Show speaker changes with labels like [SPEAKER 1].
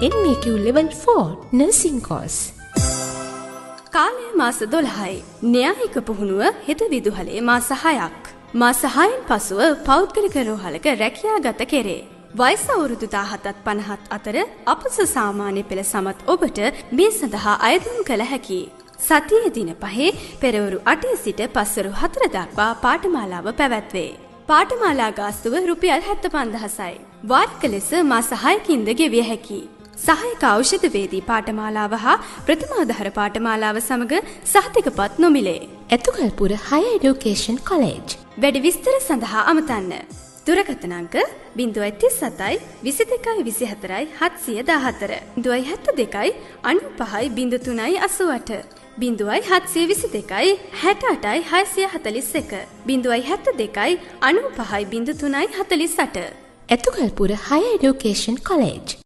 [SPEAKER 1] NVQ Level 4 Nursing Course.
[SPEAKER 2] කාලය මාස 12යි. න්‍යායික පුහුණුව හෙද විදුහලේ මාස 6ක්. මාස 6න් පසුව පෞද්ගලික රෝහලක රැකියා ගත කෙරේ. වයස අවුරුදු 17ත් 50ත් අතර අපස සාමාන්‍ය පෙළ සමත් ඔබට මේ සඳහා අයදුම් කළ හැකියි. සතියේ දින 5 පෙරවරු 8 සිට පස්වරු 4 දක්වා පාඨමාලාව පැවැත්වේ. පාඨමාලා ගාස්තුව රුපියල් 75,000යි. වාරික ලෙස මාස 6කින්ද ගෙවිය හැකියි. සහායක ඖෂධවේදී පාඨමාලාව හා ප්‍රථමාධාර පාඨමාලාව සමග සහතිකපත් නොමිලේ.
[SPEAKER 1] Athugalpura higher education college.
[SPEAKER 2] වැඩි විස්තර සඳහා අමතන්න. දුරකථන අංක 037 22 24 714 072 95 03 88 0722 68 641 072 95 03 48.
[SPEAKER 1] Athugalpura higher education college.